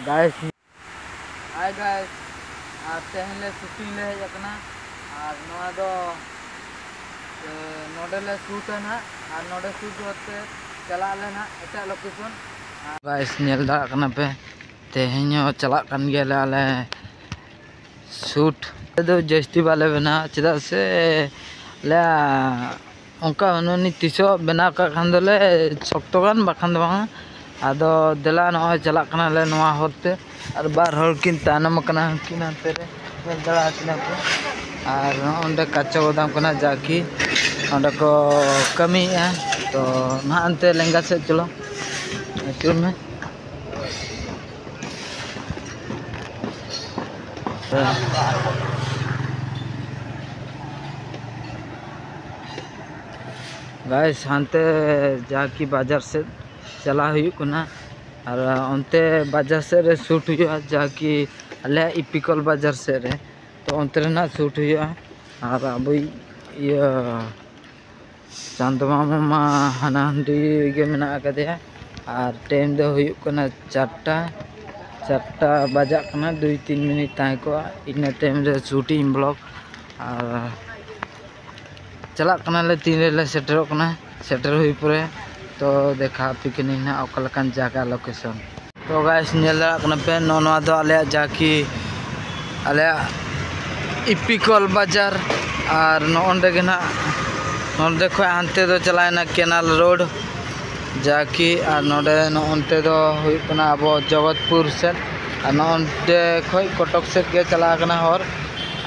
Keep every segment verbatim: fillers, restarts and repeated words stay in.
Guys, hi guys, ᱟᱨ ᱛᱮᱦᱮᱧ ᱞᱮ shooting ᱞᱮ ᱦᱮᱡ ᱟᱠᱟᱱᱟ᱾ ᱟᱨ ᱱᱚᱣᱟ ᱫᱚ ᱱᱚᱰᱮ ᱞᱮ ᱥᱩᱴᱟ ᱱᱟᱦᱟᱜ᱾ ᱟᱨ ᱱᱚᱰᱮ ᱥᱩᱴ ᱠᱟᱛᱮ ᱪᱟᱞᱟᱜ ᱟᱞᱮ ᱱᱟᱦᱟᱜ ᱮᱴᱟᱜ ᱞᱳᱠᱮᱥᱚᱱ᱾ Guys, ᱧᱮᱞ ᱫᱟᱲᱮᱭᱟᱜ ᱠᱟᱱᱟ ᱯᱮ, ᱛᱮᱦᱮᱧ ᱦᱚᱸ ᱪᱟᱞᱟᱜ ᱠᱟᱱ ᱜᱮᱭᱟᱞᱮ ᱟᱞᱮ ᱥᱩᱴ᱾ ᱟᱞᱮ ᱫᱚ ᱡᱟᱹᱥᱛᱤ ᱵᱟᱞᱮ ᱵᱮᱱᱟᱣᱟ, ᱪᱮᱫᱟᱜ ᱥᱮ ᱟᱞᱮ ᱚᱱᱠᱟ ᱩᱱᱤ ᱛᱤᱥᱚᱜ ᱵᱮᱱᱟᱣ ᱠᱟᱜ ᱠᱷᱟᱱ ᱫᱚᱞᱮ ᱥᱚᱠᱛᱚ ᱜᱟᱱ, ᱵᱟᱠᱷᱟᱱ ᱫᱚ ᱵᱟᱝᱟ᱾ ᱟᱫᱚ ᱫᱮᱞᱟ, ᱱᱚᱜᱼᱚᱭ ᱪᱟᱞᱟᱜ ᱠᱟᱱᱟᱞᱮ ᱱᱚᱣᱟ ᱦᱚᱨ ᱛᱮ, ᱟᱨ ᱵᱟᱨ ᱦᱚᱲ ᱠᱤᱱ ᱛᱟᱭᱱᱚᱢ ᱟᱠᱟᱱᱟ, ᱩᱱᱠᱤᱱ ᱦᱟᱱᱛᱮ ᱨᱮ ᱧᱮᱞ ᱫᱟᱲᱮ ᱟᱹᱠᱤᱱᱟ ᱯᱮ᱾ ᱟᱨ ᱱᱚᱜᱼᱚ ᱱᱚᱸᱰᱮ ᱠᱟᱪᱟ ᱜᱚᱫᱟᱢ ᱠᱟᱱᱟ, ᱡᱟᱠᱤ ᱚᱸᱰᱮ ᱠᱚ ᱠᱟᱹᱢᱤᱭᱮᱫᱼᱟ᱾ ᱛᱚ ᱱᱟᱦᱟᱜ ᱚᱱᱛᱮ ᱞᱮᱸᱜᱟ ᱥᱮᱫ ᱪᱚᱞᱚ, ᱟᱹᱪᱩᱨ ᱢᱮ᱾ Guys, ᱦᱟᱱᱛᱮ ᱡᱟᱠᱤ ᱵᱟᱡᱟᱨ ᱥᱮᱫ ᱪᱟᱞᱟᱣ ᱦᱩᱭᱩᱜ ᱠᱟᱱᱟ᱾ ᱟᱨ ᱚᱱᱛᱮ ᱵᱟᱡᱟᱨ ᱥᱮᱫ ᱨᱮ ᱥᱩᱴ ᱦᱩᱭᱩᱜᱼᱟ, ᱡᱟᱠᱤ ᱟᱞᱮᱭᱟᱜ ᱤᱯᱤᱠᱚᱞ ᱵᱟᱡᱟᱨ ᱥᱮᱫ ᱨᱮ᱾ ᱛᱚ ᱚᱱᱛᱮ ᱨᱮᱱᱟᱜ ᱥᱩᱴ ᱦᱩᱭᱩᱜᱼᱟ᱾ ᱟᱨ ᱟᱵᱚᱭᱤᱡ ᱤᱭᱟᱹ ᱪᱟᱸᱫᱚ ᱢᱟᱢᱟ ᱢᱟ ᱦᱟᱱᱟ ᱦᱟᱺᱰᱤ ᱜᱮ ᱢᱮᱱᱟᱜ ᱟᱠᱟᱫᱮᱭᱟ᱾ ᱟᱨ ᱴᱟᱭᱤᱢ ᱫᱚ ᱦᱩᱭᱩᱜ ᱠᱟᱱᱟ ᱪᱟᱨᱴᱟ, ᱪᱟᱨᱴᱟ ᱵᱟᱡᱟᱜ ᱠᱟᱱᱟ, ᱫᱩᱭ ᱛᱤᱱ ᱢᱤᱱᱤᱴ ᱛᱟᱦᱮᱸ ᱠᱚᱜᱼᱟ, ᱤᱱᱟᱹ ᱴᱟᱭᱤᱢ ᱨᱮ ᱥᱩᱴᱤᱝ ᱵᱞᱚᱜ᱾ ᱟᱨ ᱪᱟᱞᱟᱜ ᱠᱟᱱᱟᱞᱮ, ᱛᱤᱱ ᱨᱮᱞᱮ ᱥᱮᱴᱮᱨᱚᱜ ᱠᱟᱱᱟ, ᱥᱮᱴᱮᱨ ᱦᱩᱭ ᱯᱚᱨᱮ ᱛᱚ ᱫᱮᱠᱷᱟ ᱟᱯᱮ ᱠᱟᱹᱱᱟᱹᱧ ᱱᱟᱦᱟᱜ ᱚᱠᱟ ᱞᱮᱠᱟᱱ ᱡᱟᱭᱜᱟ, ᱞᱳᱠᱮᱥᱚᱱ᱾ ᱛᱚ ᱜᱟᱭᱥ, ᱧᱮᱞ ᱫᱟᱲᱮᱭᱟᱜ ᱠᱟᱱᱟ ᱯᱮ, ᱱᱚᱜᱼᱚ ᱱᱚᱣᱟ ᱫᱚ ᱟᱞᱮᱭᱟᱜ ᱡᱟᱠᱤ, ᱟᱞᱮᱭᱟᱜ ᱤᱯᱤᱠᱚᱞ ᱵᱟᱡᱟᱨ᱾ ᱟᱨ ᱱᱚᱜᱼᱚ ᱱᱚᱸᱰᱮ ᱜᱮ ᱱᱟᱦᱟᱜ, ᱱᱚᱸᱰᱮ ᱠᱷᱚᱱ ᱦᱟᱱᱛᱮ ᱫᱚ ᱪᱟᱞᱟᱣᱮᱱᱟ ᱠᱮᱱᱟᱞ ᱨᱳᱰ ᱡᱟᱠᱤ, ᱟᱨ ᱱᱚᱸᱰᱮ ᱱᱚᱜᱼᱚ ᱱᱚᱱᱛᱮ ᱫᱚ ᱦᱩᱭᱩᱜ ᱠᱟᱱᱟ ᱟᱵᱚ ᱡᱚᱜᱚᱛᱯᱩᱨ ᱥᱮᱫ, ᱟᱨ ᱱᱚᱜᱼᱚ ᱱᱚᱸᱰᱮ ᱠᱷᱚᱱ ᱠᱚᱴᱚᱠ ᱥᱮᱫ ᱜᱮ ᱪᱟᱞᱟᱣ ᱠᱟᱱᱟ ᱦᱚᱨ᱾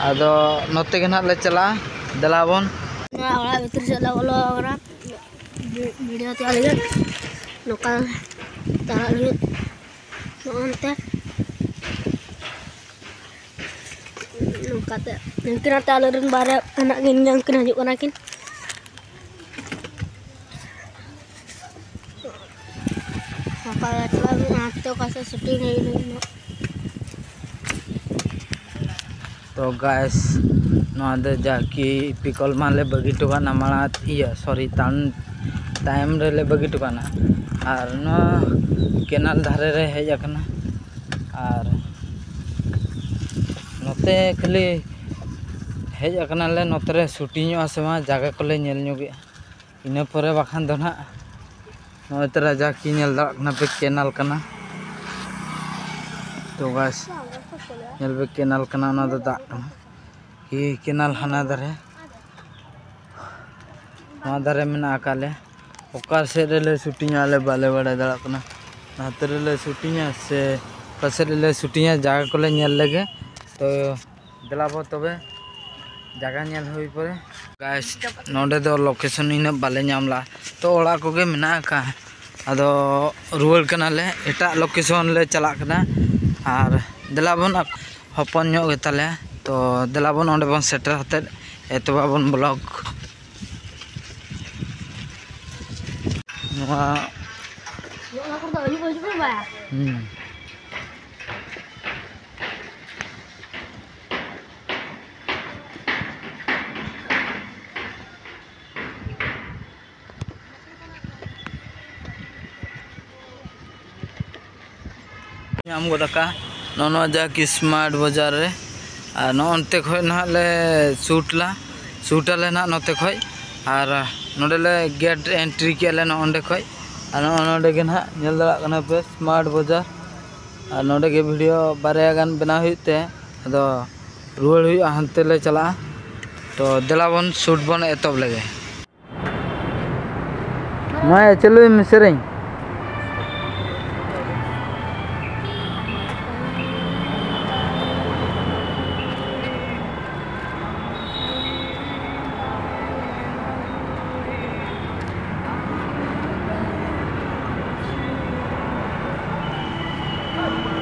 ᱟᱫᱚ ᱱᱚᱛᱮ ᱜᱮ ᱱᱟᱦᱟᱜ ᱞᱮ ᱪᱟᱞᱟᱜᱼᱟ, ᱫᱮᱞᱟ ᱵᱚᱱ᱾ ᱱᱚᱣᱟ ᱚᱲᱟᱜ ᱵᱷᱤᱛᱤᱨ ᱥᱮᱫ ᱞᱮ ᱵᱚᱞᱚ ᱟᱠᱟᱱᱟ᱾ ᱵᱷᱤ-, ᱵᱷᱤᱰᱤᱭᱳ ᱛᱮᱭᱟᱨ ᱞᱟᱹᱜᱤᱫ ᱱᱚᱝᱠᱟ ᱪᱟᱞᱟᱜ ᱞᱟᱹᱜᱤᱫ ᱱᱚᱜᱼᱚ ᱱᱚᱱᱛᱮ ᱱᱚᱝᱠᱟᱛᱮ ᱩᱱᱠᱤᱱ ᱟᱛᱮ ᱟᱞᱮ ᱨᱮᱱ ᱵᱟᱨᱭᱟ ᱦᱮᱱᱟᱜ ᱠᱤᱱ ᱜᱮᱭᱟ, ᱩᱱᱠᱤᱱ ᱦᱤᱡᱩᱜ ᱠᱟᱱᱟ ᱠᱤᱱ᱾ ᱱᱚᱝᱠᱟ ᱪᱟᱞᱟᱜ ᱦᱩᱭᱩᱜᱼᱟ, ᱦᱟᱱᱛᱮ ᱚᱠᱟ ᱥᱮᱫ ᱥᱩᱴᱤᱝ ᱦᱩᱭᱩᱜ ᱞᱟᱹᱜᱤᱫ ᱱᱟᱜ᱾ ᱛᱚ ᱜᱟᱭᱥ, ᱱᱚᱣᱟ ᱫᱚ ᱡᱟᱠᱤ ᱯᱤᱠᱚᱞ ᱢᱟᱞᱮ ᱵᱟᱹᱜᱤ ᱦᱚᱴᱚ ᱠᱟᱜ ᱱᱟᱢᱟᱲᱟ, ᱤᱭᱟᱹ, ᱥᱚᱨᱤ, ᱛᱟᱭᱚᱢ, ᱛᱟᱭᱚᱢ ᱨᱮᱞᱮ ᱵᱟᱹᱜᱤ ᱦᱚᱴᱚ ᱠᱟᱜ ᱱᱟ᱾ ᱟᱨ ᱱᱚᱣᱟ ᱠᱮᱱᱟᱞ ᱫᱷᱟᱨᱮ ᱨᱮ ᱦᱮᱡ ᱟᱠᱟᱱᱟ᱾ ᱟᱨ ᱱᱚᱛᱮ ᱠᱷᱟᱹᱞᱤ ᱦᱮᱡ ᱟᱠᱟᱱᱟᱞᱮ, ᱱᱚᱛᱮ ᱨᱮ ᱥᱩᱴᱤᱝᱚᱜᱼᱟ ᱥᱮ ᱵᱟᱝ, ᱡᱟᱭᱜᱟ ᱠᱚᱞᱮ ᱧᱮᱞ ᱧᱚᱜᱮᱜᱼᱟ᱾ ᱤᱱᱟᱹ ᱯᱚᱨᱮ ᱵᱟᱠᱷᱟᱱ ᱫᱚ ᱱᱟᱦᱟᱜ ᱱᱚᱜᱼᱚᱭ ᱛᱚ ᱨᱟᱡᱟ ᱠᱤ ᱧᱮᱞ ᱫᱟᱲᱮᱭᱟᱜ ᱠᱟᱱᱟ ᱯᱮ, ᱠᱮᱱᱟᱞ ᱠᱟᱱᱟ᱾ ᱛᱚ ᱜᱟᱭᱥ, ᱧᱮᱞ ᱯᱮ, ᱠᱮᱱᱟᱞ ᱠᱟᱱᱟ, ᱚᱱᱟ ᱫᱚ ᱫᱟᱜ ᱠᱟᱱᱟ᱾ ᱠᱤ ᱠᱮᱱᱟᱞ ᱦᱟᱱᱟ ᱫᱷᱟᱨᱮ, ᱱᱚᱣᱟ ᱫᱷᱟᱨᱮ ᱢᱮᱱᱟᱜ ᱟᱠᱟᱫ ᱞᱮ᱾ ᱚᱠᱟ ᱥᱮᱫ ᱨᱮᱞᱮ ᱥᱩᱴᱤᱝᱟ, ᱟᱞᱮ ᱵᱟᱞᱮ ᱵᱟᱲᱟᱭ ᱫᱟᱲᱮᱭᱟᱜ ᱠᱟᱱᱟ᱾ ᱱᱟᱛᱮ ᱨᱮᱞᱮ ᱥᱩᱴᱤᱝᱟ ᱥᱮ ᱚᱠᱟ ᱥᱮᱫ ᱨᱮᱞᱮ ᱥᱩᱴᱤᱝᱟ, ᱡᱟᱭᱜᱟ ᱠᱚᱞᱮ ᱧᱮᱞ ᱞᱮᱜᱮ᱾ ᱛᱚ ᱫᱮᱞᱟ ᱵᱚ ᱛᱚᱵᱮ, ᱡᱟᱭᱜᱟ ᱧᱮᱞ ᱦᱩᱭ ᱯᱚᱨᱮ᱾ ᱜᱟᱭᱥ, ᱱᱚᱰᱮ ᱫᱚ ᱞᱳᱠᱮᱥᱚᱱ ᱤᱱᱟᱹᱜ ᱵᱟᱞᱮ ᱧᱟᱢ ᱞᱟ, ᱛᱚ ᱚᱲᱟᱜ ᱠᱚᱜᱮ ᱢᱮᱱᱟᱜ ᱟᱠᱟᱫ᱾ ᱟᱫᱚ ᱨᱩᱣᱟᱹᱲ ᱠᱟᱱᱟᱞᱮ, ᱮᱴᱟᱜ ᱞᱳᱠᱮᱥᱚᱱ ᱞᱮ ᱪᱟᱞᱟᱜ ᱠᱟᱱᱟ᱾ ᱟᱨ ᱫᱮᱞᱟ ᱵᱚᱱ, ᱦᱚᱯᱚᱱ ᱧᱚᱜ ᱜᱮᱛᱟᱞᱮᱭᱟ, ᱛᱚ ᱫᱮᱞᱟ ᱵᱚᱱ ᱚᱸᱰᱮ ᱵᱚᱱ ᱥᱮᱴᱮᱨ ᱠᱟᱛᱮᱫ ᱮᱛᱚᱦᱚᱵ ᱟᱵᱚᱱ ᱵᱞᱚᱜ᱾ ᱱᱚᱣᱟ ᱱᱚᱣᱟ ᱠᱚᱨᱮ ᱫᱚ ᱟᱹᱭᱩᱵ ᱦᱤᱡᱩᱜ ᱢᱮ ᱵᱟ᱾ ᱦᱩᱸ᱾ ᱧᱟᱢ ᱜᱚᱫ ᱟᱠᱟᱫ ᱱᱚᱜᱼᱚ ᱱᱚᱣᱟ ᱡᱟᱦᱟᱸ ᱠᱤ ᱥᱢᱟᱨᱴ ᱵᱟᱡᱟᱨ ᱨᱮ᱾ ᱟᱨ ᱱᱚᱜᱼᱚ ᱱᱚᱱᱛᱮ ᱠᱷᱚᱡ ᱱᱟᱦᱟᱜ ᱞᱮ ᱥᱩᱴ ᱞᱟ, ᱥᱩᱴ ᱟᱞᱮ ᱱᱟᱦᱟᱜ ᱱᱚᱛᱮ ᱠᱷᱚᱡ᱾ ᱟᱨ ᱱᱚᱰᱮ ᱞᱮ ᱜᱮᱴ ᱮᱱᱴᱨᱤ ᱠᱮᱜᱼᱟ ᱞᱮ ᱱᱚᱜᱼᱚ ᱱᱚᱸᱰᱮ ᱠᱷᱚᱡ᱾ ᱟᱨ ᱱᱚᱜᱼᱚ ᱱᱚᱰᱮ ᱜᱮ ᱱᱟᱦᱟᱜ ᱧᱮᱞ ᱫᱟᱲᱮᱭᱟᱜ ᱠᱟᱱᱟ ᱯᱮ ᱥᱢᱟᱨᱴ ᱵᱟᱡᱟᱨ᱾ ᱟᱨ ᱱᱚᱰᱮ ᱜᱮ ᱵᱷᱤᱰᱤᱭᱳ ᱵᱟᱨᱭᱟ ᱜᱟᱱ ᱵᱮᱱᱟᱣ ᱦᱩᱭᱩᱜ ᱛᱮ, ᱟᱫᱚ ᱨᱩᱣᱟᱹᱲ ᱦᱩᱭᱩᱜᱼᱟ, ᱦᱟᱱᱛᱮ ᱞᱮ ᱪᱟᱞᱟᱜᱼᱟ᱾ ᱛᱚ ᱫᱮᱞᱟ ᱵᱚᱱ ᱥᱩᱴ ᱵᱚᱱ ᱮᱛᱚᱦᱚᱵ ᱞᱮᱜᱮ᱾ ᱢᱟ ᱪᱟᱹᱞᱩᱭ ᱢᱮ ᱥᱮᱨᱮᱧ᱾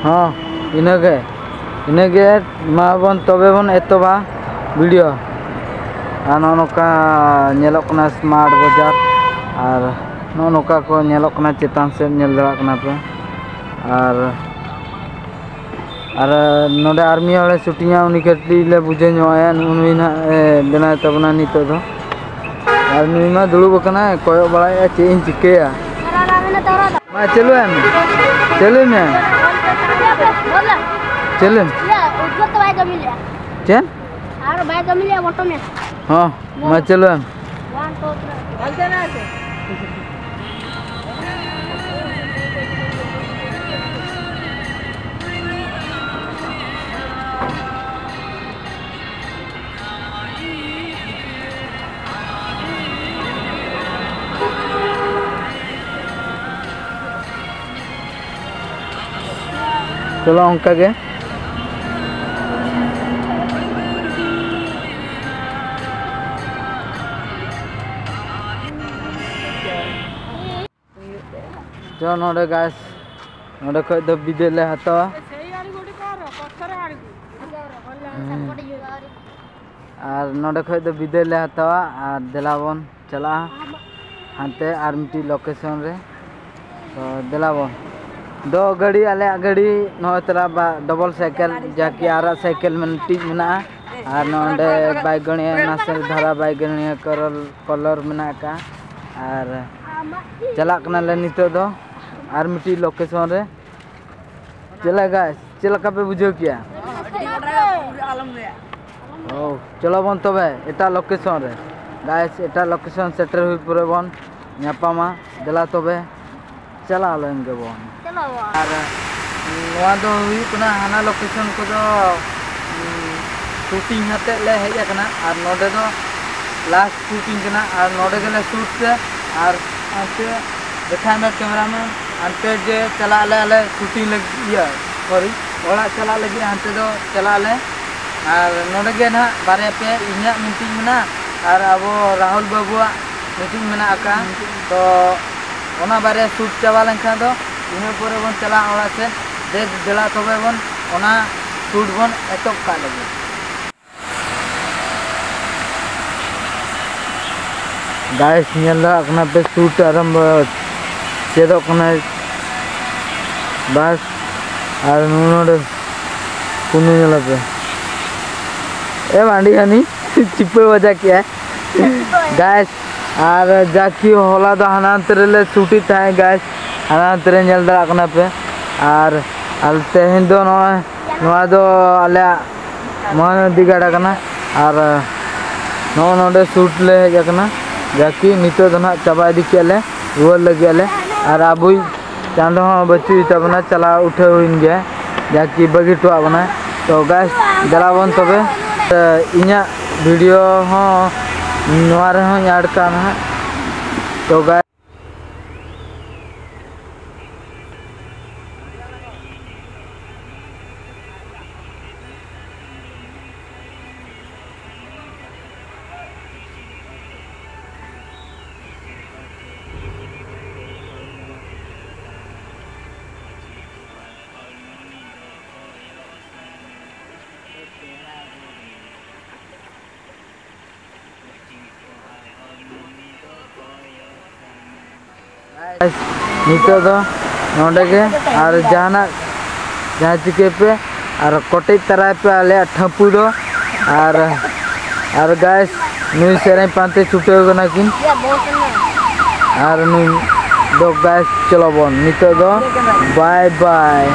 ᱦᱚᱸ, ᱤᱱᱟᱹᱜᱮ, ᱤᱱᱟᱹᱜᱮ᱾ ᱢᱟ ᱵᱚᱱ, ᱛᱚᱵᱮ ᱵᱚᱱ ᱮᱛᱚᱦᱚᱵᱟ ᱵᱷᱤᱰᱤᱭᱳ᱾ ᱟᱨ ᱱᱚᱜᱼᱚ ᱱᱚᱝᱠᱟ ᱧᱮᱞᱚᱜ ᱠᱟᱱᱟ ᱥᱢᱟᱨᱴ ᱵᱟᱡᱟᱨ᱾ ᱟᱨ ᱱᱚᱜᱼᱚ ᱱᱚᱝᱠᱟ ᱠᱚ ᱧᱮᱞᱚᱜ ᱠᱟᱱᱟ, ᱪᱮᱛᱟᱱ ᱥᱮᱫ ᱧᱮᱞ ᱫᱟᱲᱮᱭᱟᱜ ᱠᱟᱱᱟ ᱯᱮ᱾ ᱟᱨ, ᱟᱨ ᱱᱚᱰᱮ ᱟᱨ ᱢᱤᱫ ᱦᱚᱲᱮ ᱥᱩᱴᱤᱝᱟ, ᱩᱱᱤ ᱠᱟᱹᱴᱤᱡ ᱞᱮ ᱵᱩᱡᱷᱟᱹᱣ ᱧᱚᱜ ᱟᱭᱟ, ᱱᱩᱜᱼᱩ ᱱᱩᱭ ᱱᱟᱦᱟᱜ ᱮ ᱵᱮᱱᱟᱣ ᱛᱟᱵᱚᱱᱟ ᱱᱤᱛᱚᱜ ᱫᱚ᱾ ᱟᱨ ᱱᱩᱭ ᱢᱟ ᱫᱩᱲᱩᱵ ᱟᱠᱟᱱᱟᱭ, ᱠᱚᱭᱚᱜ ᱵᱟᱲᱟᱭᱮᱫᱼᱟ ᱪᱮᱫ ᱤᱧ ᱪᱤᱠᱟᱹᱭᱟ᱾ ᱢᱟ ᱪᱟᱹᱞᱩᱭ ᱢᱮ, ᱪᱟᱹᱞᱩᱭ ᱢᱮ᱾ ᱪᱮᱫ ᱞᱟᱹᱭ ᱢᱮ? ᱤᱭᱟᱹ, ᱩᱫᱽᱜᱟᱹᱨ ᱛᱮ ᱵᱟᱭ ᱠᱟᱹᱢᱤ ᱞᱮᱜᱼᱟ᱾ ᱪᱮᱫ? ᱟᱨ ᱵᱟᱭ ᱠᱟᱹᱢᱤ ᱞᱮᱜᱼᱟ ᱢᱚᱴᱚᱨ ᱢᱮ᱾ ᱦᱚᱸ, ᱢᱟ ᱪᱟᱹᱞᱩᱭ ᱢᱮ᱾ One, two, three. ᱪᱚᱞᱚ ᱚᱱᱠᱟ ᱜᱮ᱾ ᱪᱚ ᱱᱚᱰᱮ guys, ᱱᱚᱰᱮ ᱠᱷᱚᱡ ᱫᱚ ᱵᱤᱫᱟᱹᱭ ᱞᱮ ᱦᱟᱛᱟᱣᱟ᱾ ᱟᱨ ᱱᱚᱰᱮ ᱠᱷᱚᱡ ᱫᱚ ᱵᱤᱫᱟᱹᱭ ᱞᱮ ᱦᱟᱛᱟᱣᱟ ᱟᱨ ᱫᱮᱞᱟ ᱵᱚᱱ ᱪᱟᱞᱟᱜᱼᱟ ᱦᱟᱱᱛᱮ ᱟᱨ ᱢᱤᱫᱴᱤᱡ location ᱨᱮ᱾ ᱛᱚ ᱫᱮᱞᱟ ᱵᱚᱱ, ᱫᱚ ᱜᱟᱹᱰᱤ, ᱟᱞᱮᱭᱟᱜ ᱜᱟᱹᱰᱤ ᱱᱚᱜᱼᱚᱭ ᱛᱚᱨᱟ ᱵᱟ double cycle, ᱡᱟᱠᱤ ᱟᱨᱟᱜ cycle ᱢᱤᱫᱴᱤᱡ ᱢᱮᱱᱟᱜᱼᱟ᱾ ᱟᱨ ᱱᱚᱰᱮ ᱵᱟᱭᱜᱚᱱᱤᱭᱟᱹ ᱱᱟᱥᱮ ᱫᱷᱟᱨᱟ ᱵᱟᱭᱜᱚᱱᱤᱭᱟᱹ ᱠᱚᱞᱚᱨ, colour ᱢᱮᱱᱟᱜ ᱟᱠᱟᱫᱼᱟ᱾ ᱟᱨ ᱪᱟᱞᱟᱜ ᱠᱟᱱᱟᱞᱮ ᱱᱤᱛᱚᱜ ᱫᱚ ᱟᱨ ᱢᱤᱫᱴᱤᱡ location ᱨᱮ᱾ ᱪᱮᱫ ᱞᱮᱠᱟ guys, ᱪᱮᱫ ᱞᱮᱠᱟ ᱯᱮ ᱵᱩᱡᱷᱟᱹᱣ ᱠᱮᱜᱼᱟ? ᱚ, ᱪᱚᱞᱚ ᱵᱚᱱ ᱛᱚᱵᱮ ᱮᱴᱟᱜ location ᱨᱮ᱾ Guys, ᱮᱴᱟᱜ location ᱥᱮᱴᱮᱨ ᱦᱩᱭ ᱯᱚᱨᱮ ᱵᱚᱱ ᱧᱟᱯᱟᱢᱟ᱾ ᱫᱮᱞᱟ ᱛᱚᱵᱮ ᱪᱟᱞᱟᱣ ᱞᱮᱱ ᱜᱮᱵᱚᱱ᱾ ᱪᱟᱞᱟᱣ᱾ ᱟᱨ ᱱᱚᱣᱟ ᱫᱚ ᱦᱩᱭᱩᱜ ᱠᱟᱱᱟ, ᱦᱟᱱᱟ location ᱠᱚᱫᱚ, ᱩᱸ, shooting ᱟᱛᱮᱫ ᱞᱮ ᱦᱮᱡ ᱟᱠᱟᱱᱟ ᱟᱨ ᱱᱚᱰᱮ ᱫᱚ last shooting ᱠᱟᱱᱟ ᱟᱨ ᱱᱚᱰᱮ ᱜᱮᱞᱮ shoot ᱛᱮ ᱟᱨ ᱦᱟᱱᱛᱮ ᱫᱮᱠᱷᱟᱭ ᱢᱮ cameraman, ᱦᱟᱱᱛᱮ ᱡᱮ ᱪᱟᱞᱟᱜ ᱟᱞᱮ, ᱟᱞᱮ shooting ᱞᱟᱹᱜᱤᱫ, ᱤᱭᱟᱹ, sorry, ᱚᱲᱟᱜ ᱪᱟᱞᱟᱜ ᱞᱟᱹᱜᱤᱫ ᱦᱟᱱᱛᱮ ᱫᱚ ᱪᱟᱞᱟᱜ ᱟᱞᱮ᱾ ᱟᱨ ᱱᱚᱰᱮ ᱜᱮ ᱱᱟᱦᱟᱜ ᱵᱟᱨᱭᱟ ᱯᱮᱭᱟ ᱤᱧᱟᱹᱜ meeting ᱢᱮᱱᱟᱜᱼᱟ ᱟᱨ ᱟᱵᱚ ᱨᱟᱦᱩᱞ ᱵᱟᱹᱵᱩᱣᱟᱜ meeting ᱢᱮᱱᱟᱜ ᱟᱠᱟᱫᱼᱟ᱾ ᱛᱚ ᱚᱱᱟ ᱵᱟᱨᱭᱟ shoot ᱪᱟᱵᱟ ᱞᱮᱱᱠᱷᱟᱱ ᱫᱚ ᱤᱱᱟᱹ ᱯᱚᱨᱮ ᱵᱚᱱ ᱪᱟᱞᱟᱜᱼᱟ ᱚᱲᱟᱜ ᱥᱮᱫ᱾ ᱫᱮ-, ᱫᱮᱞᱟ ᱛᱚᱵᱮ ᱵᱚᱱ ᱚᱱᱟ shoot ᱵᱚᱱ ᱮᱛᱚᱦᱚᱵ ᱠᱟᱜ ᱞᱮᱜᱮ᱾ Guys, ᱧᱮᱞ ᱫᱟᱲᱮᱭᱟᱜ ᱠᱟᱱᱟ ᱯᱮ, shoot ᱟᱨᱟᱢᱵᱚ ᱪᱮᱫᱚᱜ ᱠᱟᱱᱟᱭ᱾ ᱵᱟᱥ, ᱟᱨ ᱱᱚᱰᱮ ᱠᱩᱱᱩ ᱧᱮᱞ ᱟᱯᱮ᱾ ᱮ ᱵᱟᱸᱰᱤ ᱦᱟᱹᱱᱤ ᱪᱤᱯᱟᱹ ᱵᱟᱡᱟ ᱠᱮᱜᱼᱟᱭ᱾ Guys, ᱟᱨ ᱡᱟᱠᱤ ᱦᱚᱞᱟ ᱫᱚ ᱦᱟᱱᱟ ᱦᱟᱱᱛᱮ ᱨᱮᱞᱮ shoot ᱮᱫ ᱛᱟᱦᱮᱸᱫ guys, ᱦᱟᱱᱟ ᱦᱟᱱᱛᱮ ᱨᱮ ᱧᱮᱞ ᱫᱟᱲᱮᱭᱟᱜ ᱠᱟᱱᱟ ᱯᱮ᱾ ᱟᱨ ᱟᱨ ᱛᱮᱦᱮᱧ ᱫᱚ ᱱᱚᱜᱼᱚᱭ ᱱᱚᱣᱟ ᱫᱚ ᱟᱞᱮᱭᱟᱜ ᱢᱚᱦᱟᱱᱚᱫᱤ ᱜᱟᱰᱟ ᱠᱟᱱᱟ᱾ ᱟᱨ ᱱᱚᱜᱼᱚ ᱱᱚᱰᱮ ᱥᱩᱴ ᱞᱮ ᱦᱮᱡ ᱟᱠᱟᱱᱟ, ᱡᱟᱠᱤ ᱱᱤᱛᱚᱜ ᱫᱚ ᱱᱟᱦᱟᱜ ᱪᱟᱵᱟ ᱤᱫᱤ ᱠᱮᱫ ᱞᱮ, ᱨᱩᱣᱟᱹᱲ ᱞᱟᱹᱜᱤᱫ ᱟᱞᱮ᱾ ᱟᱨ ᱟᱵᱚᱭᱤᱡ ᱪᱟᱸᱫᱚ ᱦᱚᱸ ᱵᱟᱹᱪᱩᱜ ᱛᱟᱵᱚᱱᱟ, ᱪᱟᱞᱟᱣ ᱩᱴᱷᱟᱹᱣ ᱦᱩᱭᱮᱱ ᱜᱮᱭᱟ, ᱡᱟᱠᱤ ᱵᱟᱹᱜᱤ ᱦᱚᱴᱚᱣᱟᱜ ᱵᱚᱱᱟᱭ᱾ ᱛᱚ ᱜᱟᱭᱥ, ᱫᱮᱞᱟ ᱵᱚᱱ ᱛᱚᱵᱮ ᱤᱧᱟᱹᱜ ᱵᱷᱤᱰᱤᱭᱳ ᱦᱚᱸ ᱱᱚᱣᱟ ᱨᱮᱦᱚᱸᱧ ᱟᱰ ᱠᱟᱜᱼᱟ ᱱᱟᱦᱟᱜ᱾ ᱛᱚ ᱜᱟᱭᱥ, ᱱᱤᱛᱚᱜ ᱫᱚ ᱱᱚᱰᱮ ᱜᱮ, ᱟᱨ ᱡᱟᱦᱟᱱᱟᱜ ᱡᱟᱦᱟᱸ ᱪᱤᱠᱟᱹᱭ ᱯᱮ ᱟᱨ ᱠᱚᱴᱮᱡ ᱛᱟᱨᱟᱭ ᱯᱮ ᱟᱞᱮᱭᱟᱜ ᱴᱷᱟᱹᱢᱯᱩ ᱫᱚ᱾ ᱟᱨ, ᱟᱨ ᱜᱟᱭᱥ, ᱱᱩᱭ ᱥᱮᱨᱮᱧ ᱯᱟᱱᱛᱮ ᱪᱷᱩᱴᱟᱹᱣ ᱠᱟᱱᱟ ᱠᱤᱱ᱾ ᱟᱨ ᱱᱩᱭ ᱫᱚ ᱜᱟᱭᱥ, ᱪᱚᱞᱚ ᱵᱚᱱ ᱱᱤᱛᱚᱜ ᱫᱚ ᱵᱟᱭ ᱵᱟᱭ᱾